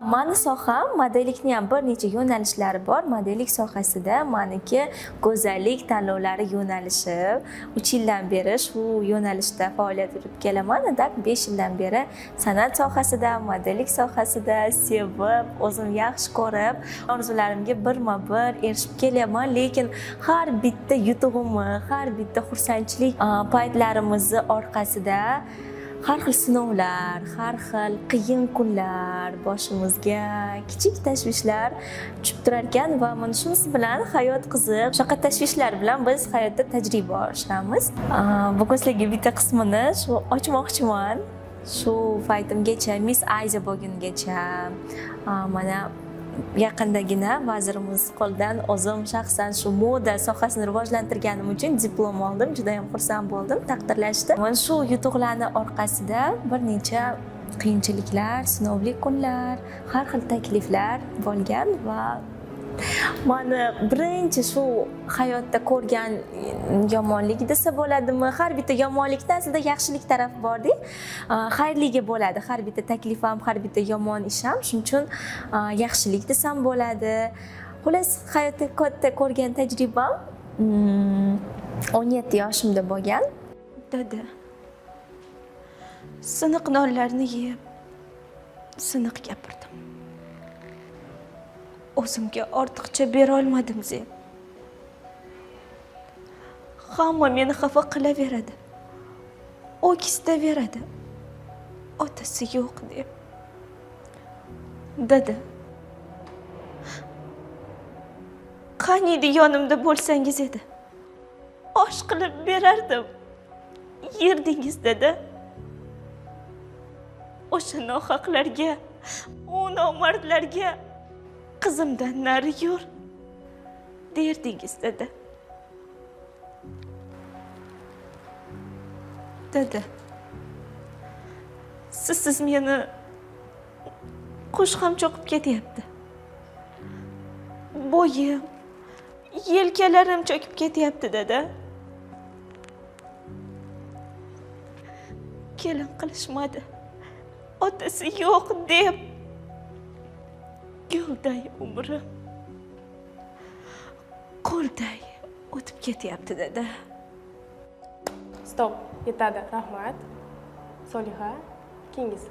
Mani soham modellikni ham bir necha yo'nalishlari bor. Modellik sohasida maniki go'zallik tanlovlari yo'nalishi. 3 yildan beri shu yo'nalishda faoliyat yuritib kelaman. Так 5 yildan beri san'at sohasida, modellik sohasida sevib, o'zim yaxshi ko'rib, orzularimga birma-bir erishib kelyapman. Lekin har bitta yutug'imni, har bitta xursandchilik paytlarimizni orqasida har xil sinovlar, har xil qiyin kunlar, boshimizga kichik tashvishlar tushib turar ekan va mana shunisi bilan hayot qiziq. Shunaqa tashvishlar bilan biz hayotda tajriba oshiramiz. Bugun sizlarga bitta qismini shu ochmoqchiman. Shu paytimgacha, Miss Aziya bo'lgungacha, mana yaqindagina vazirimiz qo'lidan o'zim shaxsan shu moda sohasini rivojlantirganim uchun diplom oldim. Juda ham xursand bo'ldim, taqdirlashdi. Mana shu yutuqlarni orqasida bir necha qiyinchiliklar, sinovli kunlar, har xil takliflar bo'lgan va mani birinchi shu hayotda ko'rgan yomonlik desa bo'ladimi? Har bitta yomonlikda aslida yaxshilik tarafi borda, xayrligi bo'ladi. Har bitta taklif ham, har bitta yomon ish ham, shuning uchun yaxshilik desam bo'ladi. Xullas, hayotda katta ko'rgan tajribam 17 yoshimda bo'lgan. Dada, siniq nonlarni yeb, siniq gapirdim. O'zimga ortiqcha bera olmadim zeb. Hamma meni xafa qilaveradi. O'kisitaveradi. Otasi yo'q deb. Dada, qaniydi yonimda bo'lsangiz edi. Osh qilib berardim. Yerdingiz dada. O'sha nohaqlarga, u nomardlarga qizimdan nari yur derdingiz dada. Dada, sizsiz meni qush ham cho'qib ketyapti. Bo'yim, yelkalarim cho'kib ketyapti dada. Kelin qilishmadi. Otasi yo'q deb yo'lday umrim qo'lday o'tib ketyapti dada. Stop, yetadi, rahmat. Soliha, keyingisi.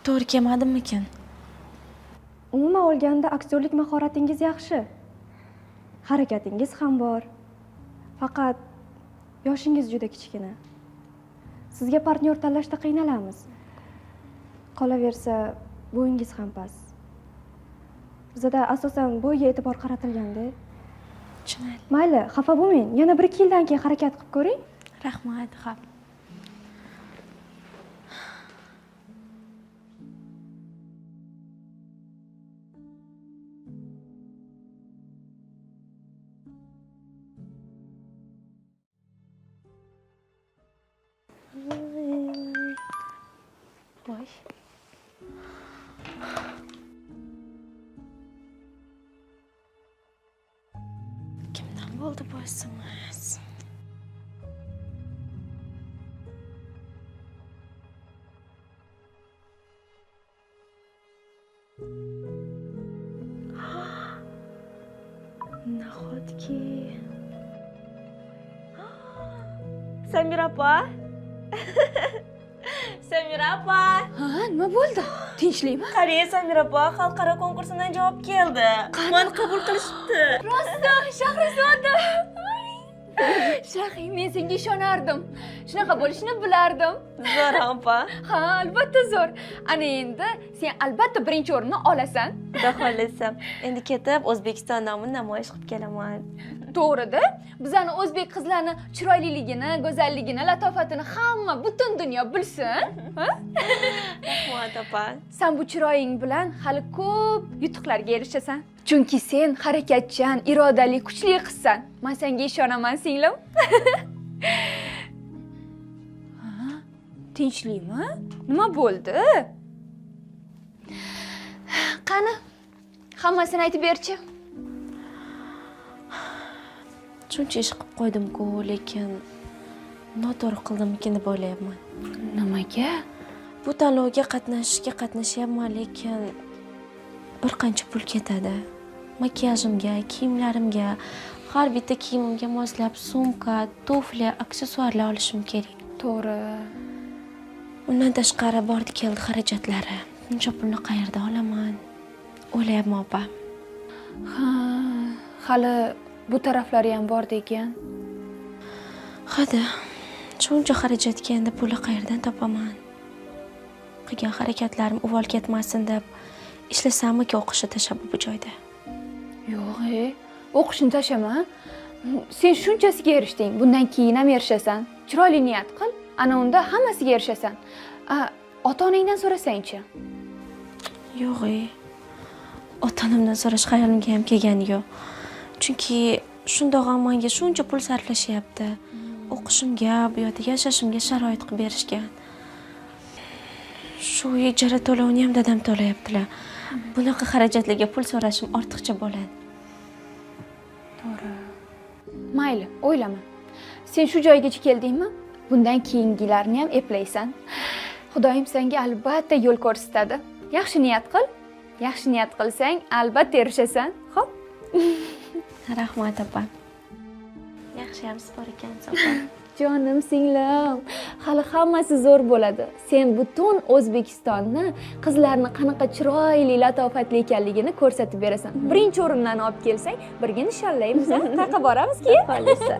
To'g'ri kelmadimmikin? Umuman olganda aktyorlik mahoratingiz yaxshi. Harakatingiz ham bor. Faqat yoshingiz juda kichkina. Sizga partnyor tanlashda qiynalamiz. Qolaversa, bo'yingiz ham past. Bizda asosan bo'yga e'tibor qaratilganda. Tushunarli. Mayli, xafa bo'lmang. Yana 1-2 yildan keyin harakat qilib ko'ring. Rahmat, xo'p. Voy. Kimdan bo'ldi bu SMS? Nahotki? Samira opa. Samira opa. Ha, nima bo'ldi? Tinchlikmi? Qarang, Samira opa, xalqaro konkursidan javob keldi. Meni qabul qilishibdi. Rostdan, Shahrizoda. Shahi, men senga ishonardim. Shunaqa bo'lishini bilardim. Zo'r opa. Ha, albatta zo'r. Ana endi sen albatta birinchi o'rinni olasan. Xudo xohlasa. Endi ketib O'zbekiston nomini namoyish qilib kelaman. To'g'ri-da. Bizani o'zbek qizlarini chiroyliligini, go'zalligini, latofatini hamma, butun dunyo bilsin. Ha? Rahmat opa. Sen bu chiroying bilan hali ko'p yutuqlarga erishasan. Chunki sen harakatchan, irodali, kuchli qizsan. Men senga ishonaman, singlim. Ha? Tinchlikmi? Nima bo'ldi? Qani, hammasini aytib berchi. Shuncha ish qilib qo'ydim-ku, lekin noto'g'ri qildimmikin deb o'ylayapman. Nimaga? Bu tanlovga qatnashishga qatnashyapman, lekin bir qancha pul ketadi. Makiyajimga, kiyimlarimga, har bitta kiyimimga moslab sumka, tufli, aksessuarlar olishim kerak. To'g'ri. Undan tashqari bordi keldi xarajatlari. Buncha pulni qayerdan olaman? O'ylayapman opa. Ha, hali bu taraflari ham bor degan. Hadi, shuncha xarajatga endi pulni qayerdan topaman? Qilgan harakatlarim uvol ketmasin deb ishlasammiki o'qishni tashlab bu joyda. Yo'q, o'qishni tashlama. Sen shunchasiga erishding, bundan keyin ham erishasan. Chiroyli niyat qil, ana unda hammasiga erishasan. Ota-onangdan so'rasangchi? Yo'q, ota-onamdan so'rash xayolimga ham kelgani yo'q. Chunki shundoq ham menga shuncha pul sarflashyapti. O'qishimga, bu yerda yashashimga sharoit qilib berishgan. Shu ijara to'lovini ham dadam to'layaptilar. Bunaqa xarajatlarga pul so'rashim ortiqcha bo'ladi. To'g'ri. Mayli, o'ylama. Sen shu joygacha keldingmi? Bundan keyingilarni ham eplaysan. Xudoyim senga albatta yo'l ko'rsatadi. Yaxshi niyat qil. Yaxshi niyat qilsang, albatta erishasan. Xo'p? Rahmat opa. Yaxshi ham siz bor ekansiz opa. Jonim singlim, hali hammasi zo'r bo'ladi. Sen butun O'zbekistonni qizlarni qanaqa chiroyli, latofatli ekanligini ko'rsatib berasan. Birinchi o'rindan olib kelsang, birga nishonlaymiz, ha? Qayerga boramiz keyin? Xohlasa.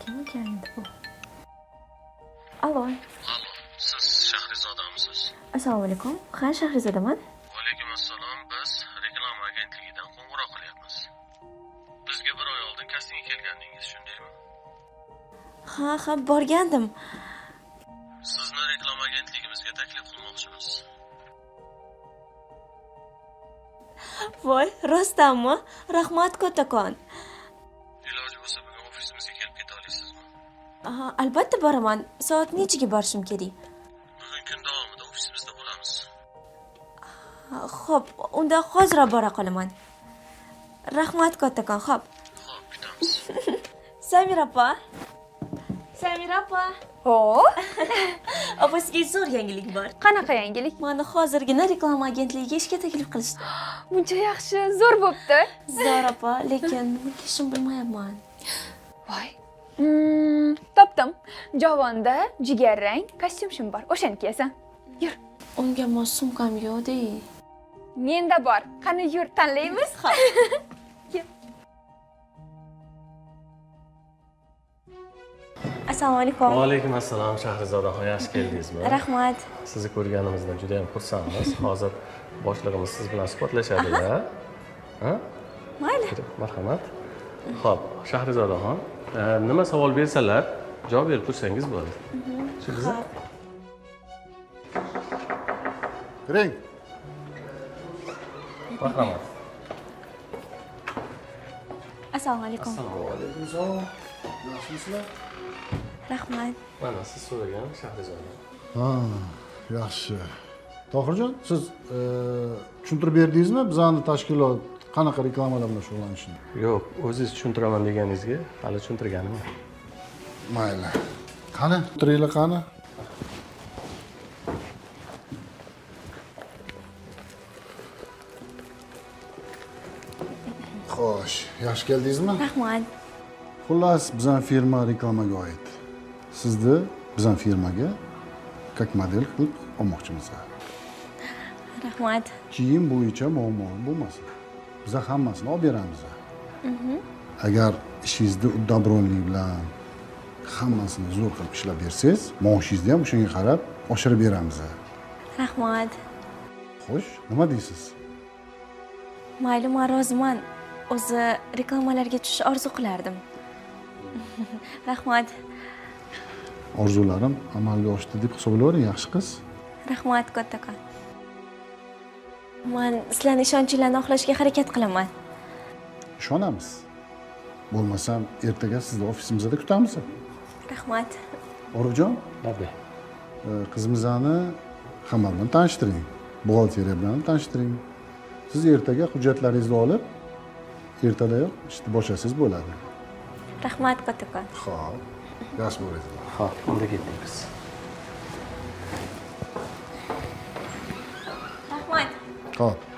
Kim ekan endi bu? Alo. Alo, siz Shahrizodamisiz? Assalomu alaykum. Ha, Shahrizodaman. Va alaykum assalom. Biz reklama agentligidan qo'ng'iroq qilyapmiz. Bizga bir oy oldin kastingga kelgandingiz, shundaymi? Ha, ha, borgandim. Sizni reklama agentligimizga taklif qilmoqchimiz. Voy, rostdanmi? Rahmat kattakon. Iloji bo'lsa bugun ofisimizga kelib keta olasizmi? Aha, albatta boraman. Soat nechaga borishim kerak? Bugun kun davomida ofisimizda bo'lamiz. Xo'p, unda hoziroq bora qolaman. Rahmat kattakon, xo'p. Xo'p, kutamiz. Samira opa. Samira opa. Ho? Opa, sizga zo'r yangilik bor. Qanaqa yangilik? Mani hozirgina reklama agentligiga ishga taklif qilishdi. Buncha yaxshi, zo'r bo'pti. Zo'r opa, lekin nima qilishimni bilmayapman. Voy. Topdim. Javonda jigarrang kostyum shim bor. O'shani kiyasan. Yur. Unga mos sumkam yo'q-da. Menda bor. Qani yur, tanlaymiz. Kel. Assalomu alaykum. Va alaykum assalom, Shahrizodaxon, yaxshi keldingizmi? Rahmat. Sizni ko'rganimizdan juda ham xursandmiz. Hozir boshlig'imiz siz bilan suhbatlashadilar. Ha? Mayli. Marhamat. Xo'p, Shahrizodaxon, nima savol bersalar, javob berib tursangiz bo'ladi. Tushundingizmi? Kiring. Marhamat. Assalomu alaykum. Assalomu alaykum. Assalom. Yaxshimisizlar? Rahmat. Mana siz so'ragan Shahrizoda. Ha, yaxshi. Tohirjon, siz tushuntirib berdingizmi bizani tashkilot qanaqa reklamalar bilan shug'ullanishini? Yo'q, o'zingiz tushuntiraman deganingizga hali tushuntirganim yo'q. Mayli. Qani, o'tiringlar qani? Xo'sh, yaxshi keldingizmi? Rahmat. Xullas, bizning firma reklamaga oid. Sizni bizning firmaga как model qilib olmoqchimiz. Rahmat. Kiyim bo'yicha muammo bo'lmasin. Biz hammasini olib beramiz. Agar ishingizni uddabronlik bilan hammasini zo'r qilib ishlab bersangiz, maoshingizni ham o'shanga qarab oshirib beramiz. Rahmat. Xo'sh, nima deysiz? Mayli, men roziman. O'zi reklamalarga tushish orzu qilardim. Rahmat. Orzularim amalga oshdi deb hisoblayvering, yaxshi qiz. Rahmat kattakon. Man sizlarni ishonchinglarni oqlashga harakat qilaman. Ishonamiz. Bo'lmasam ertaga sizni ofisimizda kutamiz. Rahmat. Orifjon, Labbay. Qizimizni hamma bilan tanishtiring. Buxgalteriya bilan tanishtiring. Siz ertaga hujjatlaringizni olib, ertadayoq ishni boshlasangiz bo'ladi. Rahmat kattakon. Xo'p, yaxshi bo'ladi. Xo'p, unda ketdik biz. Rahmat. Xo'p.